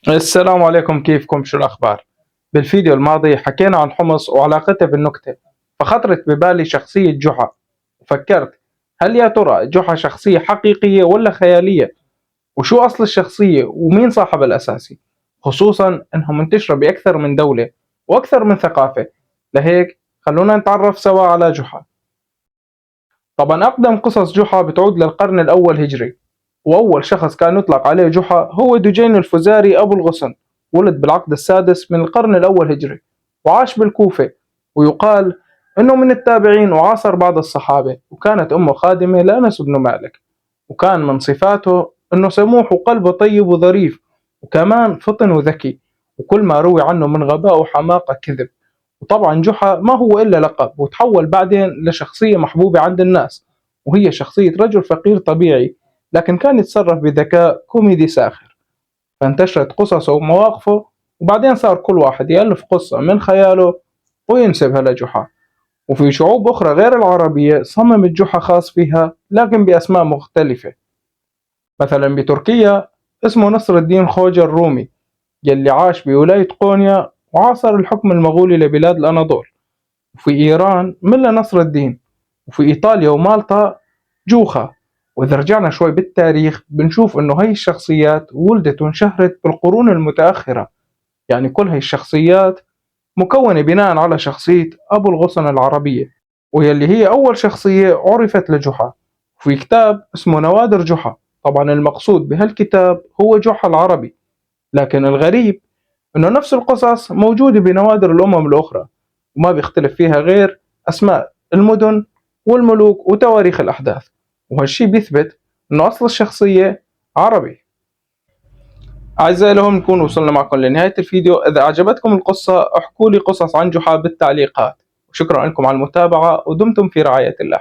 السلام عليكم، كيفكم؟ شو الأخبار؟ بالفيديو الماضي حكينا عن حمص وعلاقتها بالنكتة، فخطرت ببالي شخصية جحا، وفكرت هل يا ترى جحا شخصية حقيقية ولا خيالية؟ وشو أصل الشخصية ومين صاحبها الأساسي؟ خصوصا أنها منتشرة بأكثر من دولة وأكثر من ثقافة، لهيك خلونا نتعرف سوا على جحا. طبعا أقدم قصص جحا بتعود للقرن الأول هجري، وأول شخص كان يطلق عليه جحا هو دجين الفزاري أبو الغصن، ولد بالعقد السادس من القرن الأول هجري وعاش بالكوفة، ويقال أنه من التابعين وعاصر بعض الصحابة، وكانت أمه خادمة لأنس بن مالك، وكان من صفاته أنه سموح وقلبه طيب وظريف، وكمان فطن وذكي، وكل ما روي عنه من غباء وحماقة كذب. وطبعا جحا ما هو إلا لقب، وتحول بعدين لشخصية محبوبة عند الناس، وهي شخصية رجل فقير طبيعي، لكن كان يتصرف بذكاء كوميدي ساخر، فانتشرت قصصه ومواقفه، وبعدين صار كل واحد يألف قصة من خياله وينسبها لجحا. وفي شعوب أخرى غير العربية صممت جحا خاص فيها لكن بأسماء مختلفة. مثلا بتركيا اسمه نصر الدين خوجة الرومي، يلي عاش بولاية قونيا وعاصر الحكم المغولي لبلاد الأناضول. وفي إيران ملا نصر الدين، وفي إيطاليا ومالطا جوخة. وإذا رجعنا شوي بالتاريخ بنشوف إنه هاي الشخصيات ولدت وانشهرت بالقرون المتأخرة، يعني كل هاي الشخصيات مكونة بناء على شخصية أبو الغصن العربية، ويلي هي أول شخصية عرفت لجحا. وفي كتاب اسمه نوادر جحا، طبعا المقصود بهالكتاب هو جحا العربي، لكن الغريب إنه نفس القصص موجودة بنوادر الأمم الأخرى، وما بيختلف فيها غير أسماء المدن والملوك وتواريخ الأحداث، وهالشي بيثبت إنه أصل الشخصية عربي. أعزائي لهون نكون وصلنا معكم لنهاية الفيديو. إذا أعجبتكم القصة احكوا لي قصص عن جحا بالتعليقات، وشكرا لكم على المتابعة، ودمتم في رعاية الله.